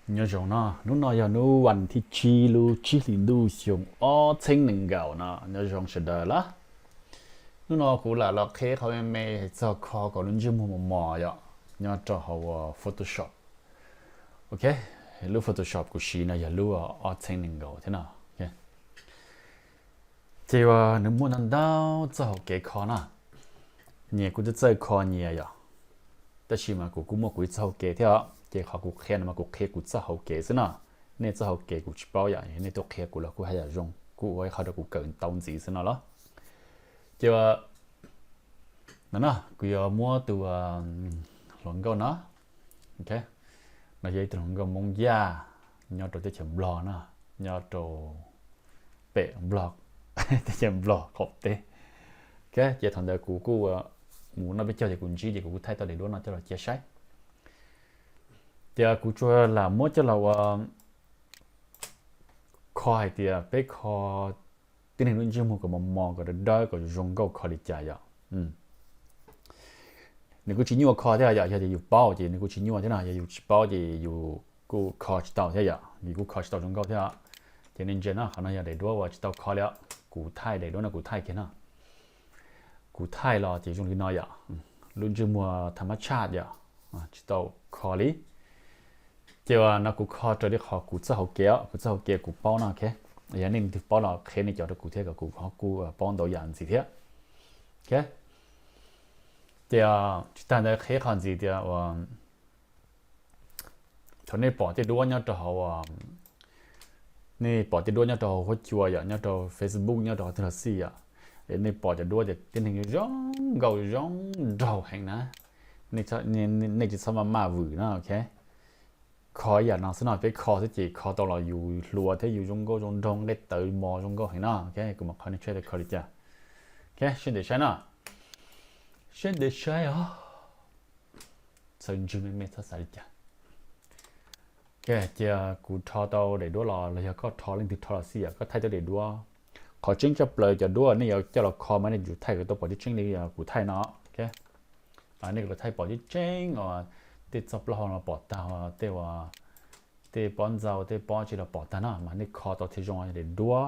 Nyob zoo no, hnub no yog hnub vas thib tsib lub tsib hlis ntuj xyoo ob txheeb nees nkaum no. Nyob zoo sawv daws lawm. Hnub no kuv lam los qhia qhov me me txog kho kom lub ntsej muag mos mos yom, nyob rau hauv Photoshop. Ok, lub Photoshop kuv siv no yog lub ob txheeb nees nkaum thiab no. Ces uas nws muaj ntau ntau txoj hauv kev kho na. Nyias kuj txawj txawj kho nyias yom. Tab sis mas kuv kuj muaj kuv ib txoj hauv kev thiab os. Ces qhov kuv qhia no mas kuv qhia kuv txoj hauv kev xwb no. Nej txoj hauv kev kuv tsis paub yom, nej tuaj qhia kuv los kuj haj yam zoo, kuj ua ib qho rau kuv kawm ntau ntxiv xwb no los. Ces no no, kuv yuav muab tus hluas nkauj no. Ok, no yog ib tug hluas nkauj Hmoob Yaj nyob rau teb chaws Nplog na, nyob rau pem Nplog, teb chaws Nplog qaum teb. Ok, ces thaum ntawd kuv kuj mus noj peb caug ces kuv ntsib ces kuv kuj thaij tau daim duab no coj los cia saib. Ces kuv tsuas lam muab coj los ua kho hais tias peb kho tib neeg lub ntsej muag kom mos mos, kom dawb dawb, kom zoo nkauj kho li cas yom. Nws kuj tsis nyuaj kho thiab yom, yog tias yus paub ces nws kuj tsis nyuaj thiab no, yog yus tsis paub ces yus kuj kho tsis tau thiab yom, yus kuj kho tsis tau zoo nkauj thiab. Ces nej ntsia no, qhov no yog daim duab uas tsis tau kho li os. Kuv thaij daim duab no kuv thaij kiag no. Kuv thaij los ces zoo li no yom, lub ntsej muag tham mab tshaj yom, tsis tau kho li. Ces no kuv kho raws li qhov kuv txoj hauv kev os, kuv txoj hauv kev kuv paub no, ok. Yog nej leej twg paub los qhia nej cov rau kuv thiab kom kuv ho kuj paub ntau yam ntxiv thiab. Ok, ces tsis tag ntawd qhia qhov ntxiv tias uas thaum nej pom tej duab nyob rau hauv, nej pom tej duab nyob rau hauv huab cua yom, nyob rau Facebook, nyob rau qhov twg los xij yom, es nej pom cov duab tias tib neeg zoo nkauj zoo nraug heev na, nej tsis txhob maj maj vwm na, ok. Kho ib yam no xwb no, peb kho xwb ces kho tau los yus hluas thiab yus zoo nkauj zoo nraug, nqaij tawv mos zoo nkauj heev no, ok. Kuv mam qhia nej saib kho li cas. Ok, sib ntev saib no. Sib ntev saib os. Txawm ntswg me me txhob xav li cas. Ok, cia kuv rho tau daim duab los los yog koj rho, leej twg rho los xij yom, koj thaij tau daim duab. Qhov tseeb tshaj plaws cov duab nej yuav coj los kho mas nej yuav tsum thaij kom tau pom tseeb tseeb li kuv thaij no, ok. Nej kom thaij pom tseeb tseeb os, tej txoj plaub hau no pom tag, tej uas, tej pob ntxaug tej pob tsi los pom tag no mas nej kho tau thiaj zoo. Daim duab,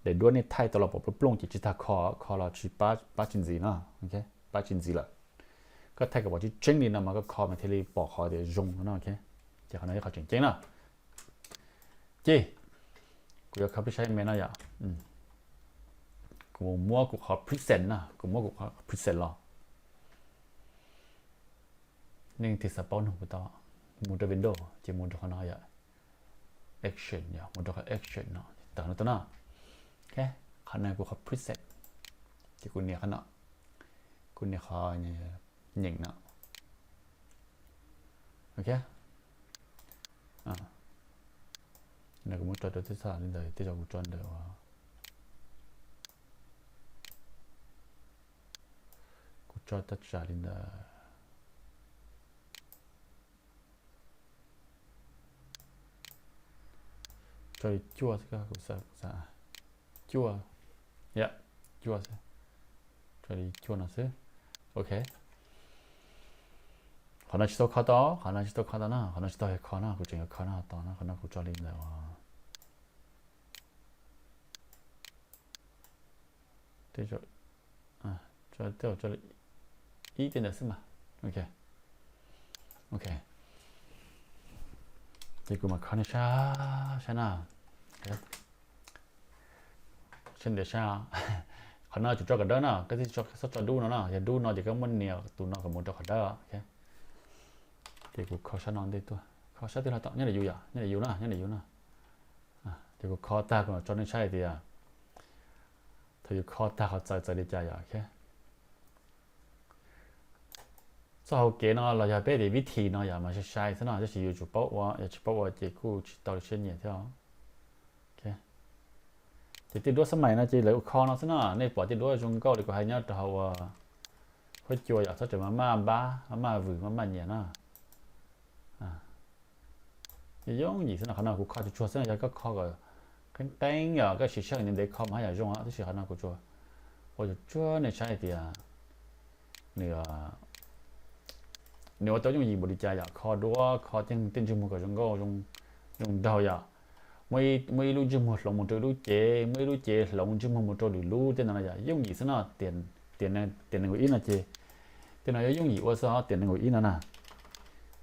daim duab nej thaij tau los pom plooj plooj ces tsis tas kho, kho los tsis pab, pab tsis ntxiv no, pab tsis ntxiv lawm. Koj thaij kom pom tseeb tseeb li no mas koj kho mas thiaj li pom qhov tias zoo no, ok. Ces qhov no yog qhov tseem ceeb na. Ces kuv yuav kho peb saib me no yom. Kuv muab kuv qhov preset na, kuv muab kuv qhov preset los. Nej leej twg xav paub nug kuv tau, mus rau Windows ces mus rau qhov no yom, action yom, mus rau qhov action no, tawm no tau no. Ok, qhov no kuv qhov preset, ces kuv nias qhov no, kuv nias qhov nyeem no. Ok, no kuv muab tso rau tej txaj li ntawd, tej zaum kuv tso ntawm, kuv tso tag tsam li ntawd. Tso li cuaj xwb, kuv xav, kuv xav cuaj, yom, cuaj xwb. Tso li cuaj no xwb. Ok, qhov no tsis tau kho tau, qhov no tsis tau kho tau na, qhov no tsis tau kho na, kuv tseem yuav kho no tau na, qhov no kuv tso li ntawd. Tej zaum, tej zaum tso li ib tej ntawd xwb mas. Ok, ok, ces kuv mam kho nej saib, saib na. Sib ntev saib, qhov no tsum tso kom dawb na, koj thiaj txhob tso dub no na, yog dub no ces koj muab nias tus no kom mus rau qhov dawb. Ces kuv kho sab no ntej tuaj, kho sab twg los tau, nyob li yus yom, nyob li yus na, nyob li yus na. Ces kuv kho tag kuv mam tso nej saib tias, thaum yus kho tag qhov txawv txawv li cas yom. Txoj hauv kev no los yog peb tias vib thim no yom mas sai sai xwb no, tab sis yus tsum paub ua, yog tsis paub ua ces kuj tsis tau li siab nyiam thiab. Ces tej duab xab mais no ces lawv ua kho no xwb no, nej pom tej duab zoo nkauj li kuv hais nyob rau hauv ua huab cua yom, txhob tseem maj maj npab, maj maj vwm, maj maj nyiam na. Yooj yim xwb no, qhov no kuv kho tsuag tsuag xwb no, yog koj kho kom qeeb qeeb yom, koj siv sij hawm ntev ntev kho mas haj yam zoo, tab sis qhov no kuv tsuas ua tsuag tsuag nej saib hais tias nws, nws ua tau yooj yim npaum li cas yom, kho duab, kho tej ntsej muag kom zoo nkauj zoo Zoo nraug yom. Muaj ib lub ntsej muag hloov mus rau ib lub cev, muaj ib lub cev hloov ntsej muag mus rau lwm lub, tej no yom, yooj yim xwb no. Tiam nees nkaum ib no ces tej no yuav yooj yim ua xwb os, tiam nees nkaum ib no na.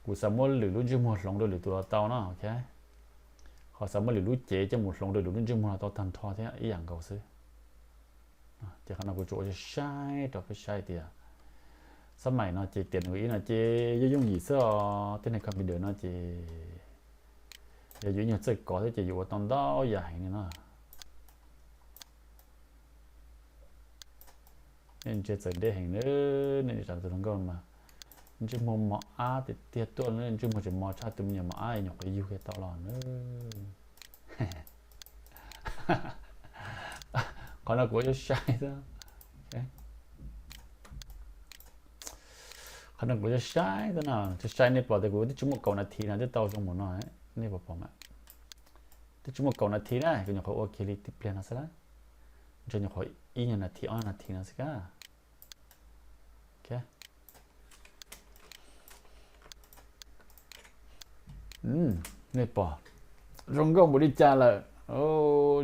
Kuv xav muab lwm lub ntsej muag hloov rau lwm tus los tau no, ok. Ho xav muab lwm lub cev coj mus hloov rau lwm lub ntsej muag los tau tag nrho thiab, ib yam nkaus xwb. Ces qhov no kuv tsuas ua saib rau peb saib tias xab maim no ces tiam nees nkaum ib no ces yooj yooj yim xwb os, tej neeg computer no ces yog yus ib nyuag txawj kov thiab ces yus ua tau ntau yam heev li no. Nej ntsia txawm deb heev na, nej ntsia tus hluas nkauj mas ntsej muag mos ab tiag tiag tuaj, ntsej muag tseem mos tshaj tus me nyuam mos ab nyuam qhuav yug kiag tau los na. Qhov no kuv ua saib xwb. Qhov no kuv ua saib xwb no, ua saib nej pom tias kuv twb tsis muaj kaum nas this no twb tau zoo mus no, nej pom pom mas. Twb tsis muaj kaum nas this na, kuv nyuam qhuav ua kiag li tib pliag no xwb lawm. Ntshe nyuam qhuav ib nyuag nas this ob nyuag nas this no xwb kab. Nej pom zoo nkauj npaum li cas lawm?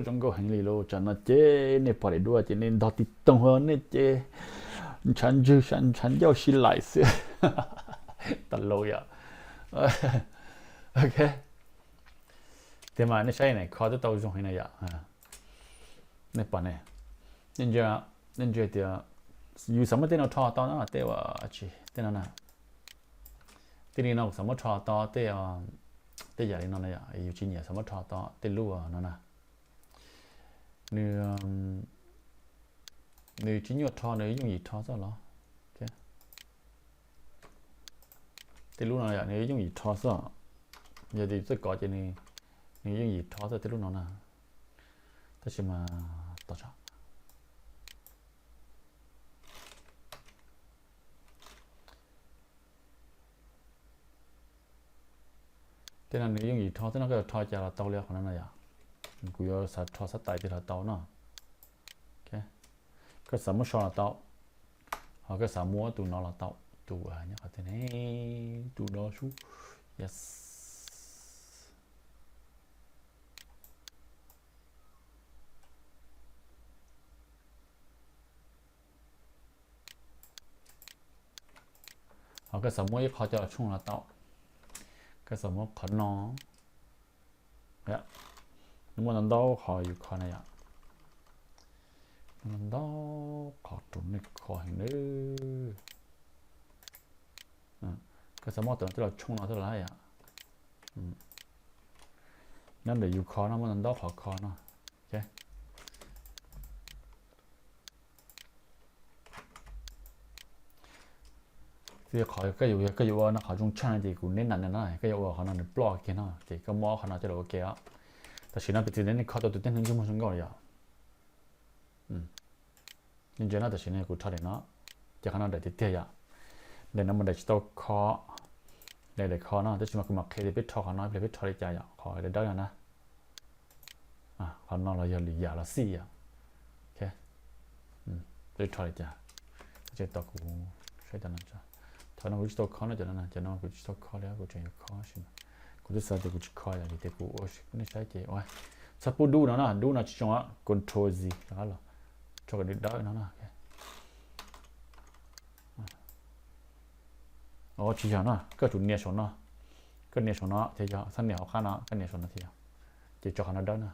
Zoo nkauj heev li lauj. Tsam no ces nej pom daim duab ces nej ntog tib toog, nej ces ntshav ntswg ntshav ncauj si laim xwb. Tas laus yom. Ok. Tiag mas nej saib na, kho twb tau zoo heev na yom. Nej pom ne, nej ntsia tias yus xav muab tej no rho tau na, tej uas tsis tej no na. Tej li no kuv xav muab rho tau tej, tej yam li no na yom, yus tsis nyiam xav muab rho tau tej lub no na. Nws, nws tsis nyuaj rho, nws yooj yim rho xwb los. Tej lub no yom, nws yooj yim rho xwb. Yog tias yus txawj kov ces nws yooj yim rho xwb tej lub no na. Tab sis mas tos tso. Tej no nws yooj yim rho xwb no, koj yuav rho cas los tau li qhov no no yom. Kuv yuav xav rho xab tais tiag los tau no. Koj xav muab so los tau, ho koj xav muab tus no los tau, tus nyob qhov twg ne, tus no sub. Yes. Ho koj xav muab ib qho coj los tshooj los tau. Koj xav muab qhov no, nws muaj ntau ntau qhov yus kho na yom. Muaj ntau ntau qhov rau nej kho heev li. Koj xav muab tus no coj los tshooj no xwb los yom. Nyob ntawm yus kho no muaj ntau ntau qhov kho no. Qhov koj yuav, yog koj yuav ua no qhov zoo tshaj no ces kuv neb nam no, koj yuav ua qhov no nws ploj kiag no ces koj muab qhov no coj los ua ke os. Tam sim no piv txwv nej kho tau tus tej neeg ntsej muag zoo nkauj yom. Nej ntsia no, tam sim no kuv rho daim no, ces qhov no daim tiag tiag yom. Daim no mas daim tsis tau kho, daim daim kho no, tab sis mas kuv mam qhia tias peb rho qhov no ib pliag peb rho li cas yom, qhov dawb dawb no na. Qhov no los yog lwm yam los xij yom. Peb rho li cas, tos kuv saib, thaum no kuv tsis tau kho no, cov no, cov no kuv tsis tau kho li, kuv tseem yuav kho tab sis kuv twb xav tias kuv tsis kho yom, vim tias kuv ua nej saib ces txhob pub dub no na, dub no tsis zoo, control Z rov qab los, rho kom nws dawb no na. Tsis yog no, koj tsum nias saum no, koj nias saum no thiaj yog, txhob nias hauv qab no, koj nias saum no thiaj yog, ces tso qhov no dawb na.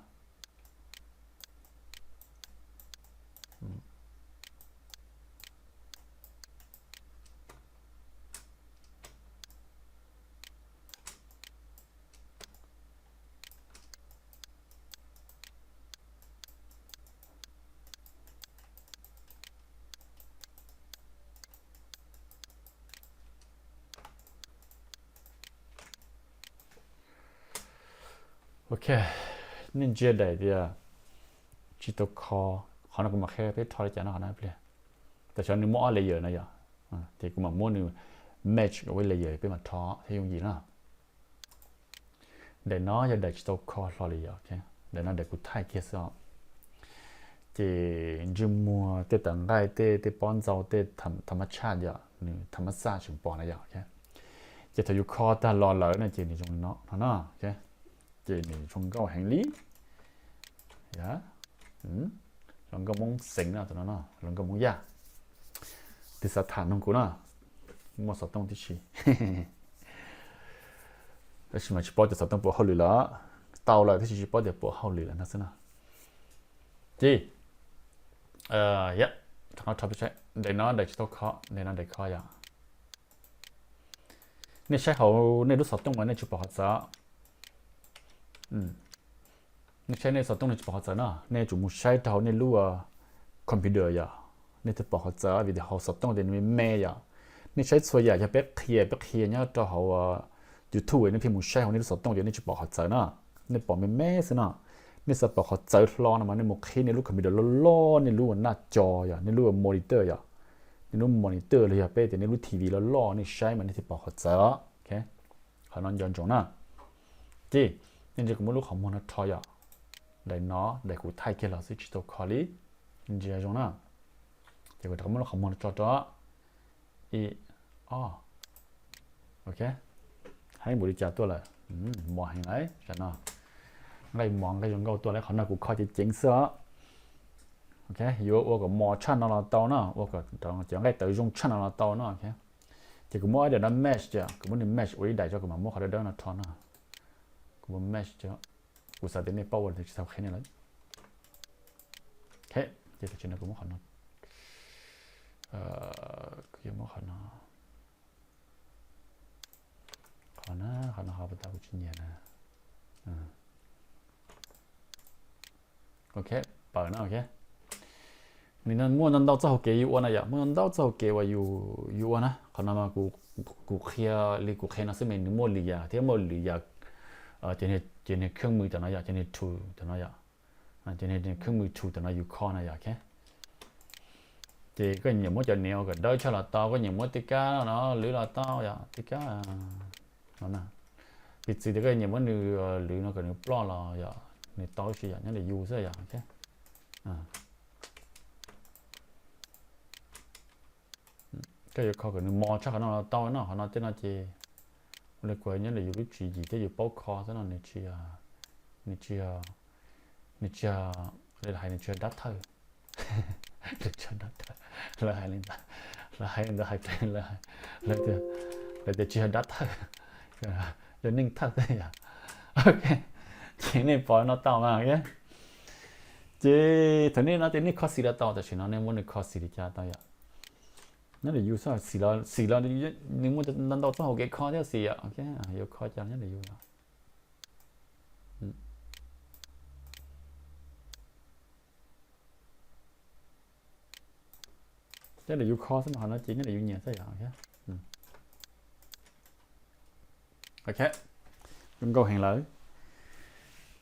Ok, nej ntsia daim tias tsis tau kho, qhov no kuv mam qhia peb rho li cas no qhov no pliag. Tam sim no nws muaj ob layer no yom, ces kuv mam muab nws merge ua ib layer peb mam rho thiaj yooj yim na. Daim no yog daim tsis tau kho hlo li yom, daim no daim kuv thaij kiag xwb os. Ces ntsej muag tej tawv nqaij tej, tej pob ntxau tej tham mab tshaj yom, nws tham mab xaj tseem pom na yom. Ces thaum yus kho tag los lawm no ces nws zoo li no no na. Ces Ces nws zoo nkauj heev li. Yog, zoo nkauj Hmoob xeev no, tus no no zoo nkauj Hmoob Yaj. Tus xav tham nug kuv no, muaj xov tooj tib si, tab sis mas tsis paub tias xov tooj puas hauj lwm lawm. Tau lawm tab sis tsis paub tias puas hauj lwm lawm no xwb no. Ces, yog, rov qab rho peb saib daim no, daim tsis tau kho, daim no daim kho yom. Nej saib hauv nej lub xov tooj mas nej tsis pom qhov txawv. Nej saib nej xov tooj nej tsis pom qhov txawv no, nej yuav tsum mus saib rau hauv nej lub computer yom, nej thiaj pom qhov txawv, vim tias hauv xov tooj ces nws me me yom. Nej saib txhua yam yog peb qhia, peb qhia nyob rau hauv YouTube, nej pheej mus saib hauv nej lub xov tooj ces nej tsis pom qhov txawv na, nej pom me me xwb no. Nej xav pom qhov txawv hlo no mas nej mus qhib nej lub computer loj loj, nej lub naj co yom, nej lub monitor yom, nej lub monitor los yog peb tias nej lub T V loj loj nej saib mas nej thiaj pom qhov txawv. Qhov no nco ntsoov na. Ces nej ntsia kuv muab lub qhov muag no rho yom, daim no daim kuv thaij kiag los xwb tsis tau kho li, ntsia zoo na. Ces kuv rov qab muab lub qhov muag no tso rau, ib, ob, ok, heev npaum li cas tuaj lawm, mos heev lawm tam no. Nqaij mos nqaij zoo nkauj tuaj lawm, qhov no kuv kho ceev ceev xwb os. Ok, yuav ua kom mos tshaj no los tau no, ua kom cov nqaij tawv zoo tshaj no los tau no. Ces kuv muab daim no mesh, kuv muab nws mesh ua ib daim tso kuv mam muab qhov dawb dawb no rho no. Kuv muab mesh, kuv xav tias nej paub ua tsis tau qhia nej lawm. Ok, ces tam sim no kuv muab qhov no, kuv yuav muab qhov no, qhov no, qhov no ho pas tas kuv tsis nyiam na. Ok, paws no ok. Nws muaj ntau ntau txoj hauv kev yus ua na yom, muaj ntau ntau txoj hauv kev uas yus ua na. Qhov no mas kuv qhia li kuv qhia no xwb mas nws muaj lwm yam thiab muaj lwm yam, ces niag khwj mws tam no yom, ces niag tools tam no yom, ces niag khwj mws tools tam no yus kho na yom. Ces koj nyiam muab cov niam ua kom dawb tshaj los tau, koj nyiam muab tej kab no lwv los tau yom, tej kab no na. Piv txwv tias koj nyiam muab nws lwv no kom nws ploj los yom, nws tau si yom, nyob ntawm yus xwb yom. Koj yuav kho kom nws mos tshaj qhov no los tau no, qhov no tej no ces ua li kuv nyob ntawm yus lub tswv yim thiab yus paub kho xwb no, nws tsis, nws tsis, nws tsis, li hais nws tsis yog dab thawj. Nws tsis yog dab thawj, lawv hais li ntawd, lawv hais li ntawd hais tias, lawv tias tsis yog dab thawj, yog neeg thawj xwb yom. Ok, ces nej pom no tau mas. Ces thaum nej no ces nej kho xim los tau, tam sim no nej muab nws kho xim li cas tau yom. Nyob ntawm yus xwb, xim los, xim los nws muaj ntau ntau txoj hauv kev kho thiab xim yom. Ok, yuav kho cas nyob ntawm yus yom. Nyob ntawm yus kho xwb mas qhov no ces nyob ntawm yus nyiam xwb yom. Ok, zoo nkauj heev lawm.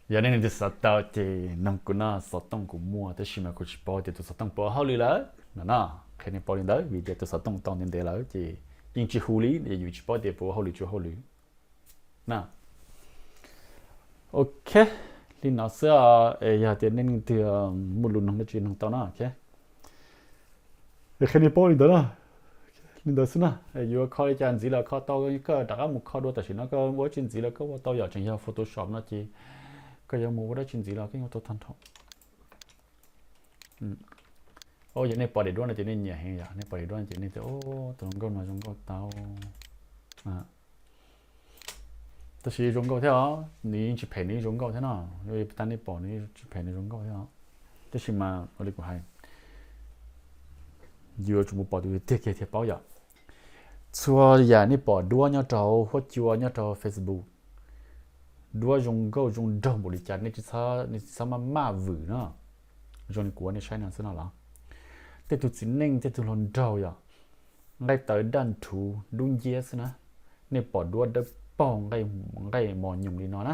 Yog nej leej twg xav tau ces noog kuv no, xov tooj kuv muaj tab sis mas kuv tsis paub tias tus xov tooj puas ua hauj lwm lawm no na. Qhia nej paub li ntawd vim tias tus xov tooj tau ntev ntev lawm ces yeej tsis hu li, yus tsis paub tias puas ua hauj lwm tsis ua hauj lwm na. Ok, li no xwb os. Es yog tias nej leej twg muaj lus noog dab tsi noog tau na. Ok, qhia nej paub li ntawd na. Li ntawd xwb na. Yuav kho li cas ntxiv los kho tau, koj rov qab mus kho dua, tam sim no koj ua dab tsi ntxiv los koj ua tau yom, tseem yog Photoshop no ces koj yuav mus ua dab tsi ntxiv los koj yuav tau tag nrho. Yog nej pom daim duab no ces nej nyiam heev yom, nej pom daim duab no ces nej tias tus zoo nkauj no zoo nkauj tau. Tab sis zoo nkauj thiab os, nws yeej tsis phem nws yeej zoo nkauj thiab no. Yog tas nej pom nws tsis phem nws zoo nkauj thiab os. Tab sis mas ua li kuv hais, yuav tsum mus pom tus tiag kiag thiaj paub yom. Txhua yam nej pom duab nyob rau huab cua nyob rau Facebook, duab zoo nkauj zoo nraug npaum li cas nej tsis txhob maj maj vwm no. Zoo li kuv ua nej saib no xwb no los, tej tug txiv neej tej tug hluas nraug yom, nqaij tawv daj nrhuv dub nciab xwb na, nej pom duab dawb paug nqaij mos nyoos li no na,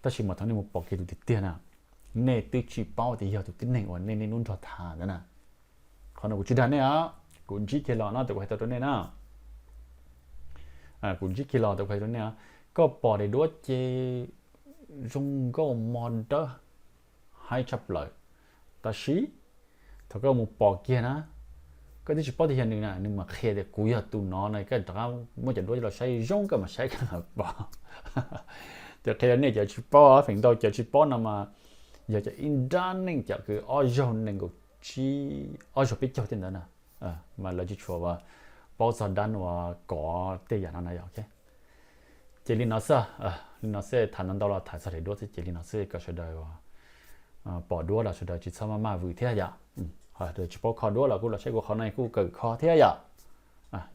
tab sis mas thaum nej mus pom kiag tus tiag tiag na, nej twb tsis paub tias yog tus tib neeg uas nej niaj hnub nrog tham ntawd na. Qhov no kuv tsis dag nej os, kuv ntsib kiag los no ces kuv hais tau rau nej na. Kuv ntsib kiag los ces kuv hais rau nej os, koj pom daim duab ces zoo nkauj mos dawb haib tshaj plaws, tab sis thaum koj mus pom kiag na, koj twb tsis paub tias yog nws na, nws mam qhia tias kuv yog tus no na, koj rov qab muab cov duab los saib zoo koj mam saib koj mam pom. Qhia nej cov tsis paub, feem ntau cov tsis paub no mas yog cov ib nrab neej cov kws ob zaug nees nkaum tsib, ob zaug peb caug tej ntawd na, mas lawv tsis tshua paub txog dab uas kov tej yam no na yom. Ces li no xwb, li no xwb, tham ntau ntau los tham txog daim duab xwb, ces li no xwb kom sawv daws pom duab los sawv daws tsis txhob maj maj vwm thiab yom. Tsis paub kho duab los kuj los saib kuv qhov no kuj kawm kho thiab yom.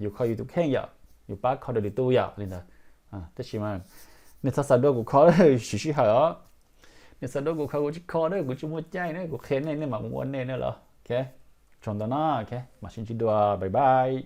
Yus kho yus tus kheej yom, yus pab kho dua lwm tus yom li ntawd. Tab sis mas nej txhob xav duab kuv kho, siv sij hawm os. Nej xav duab kuv kho kuv tsis kho na, kuv tsis muaj caij na, kuv qhia nej nej mam mus ua nej na los. Tsaug ntau no, mam sib ntsib dua, bye bye.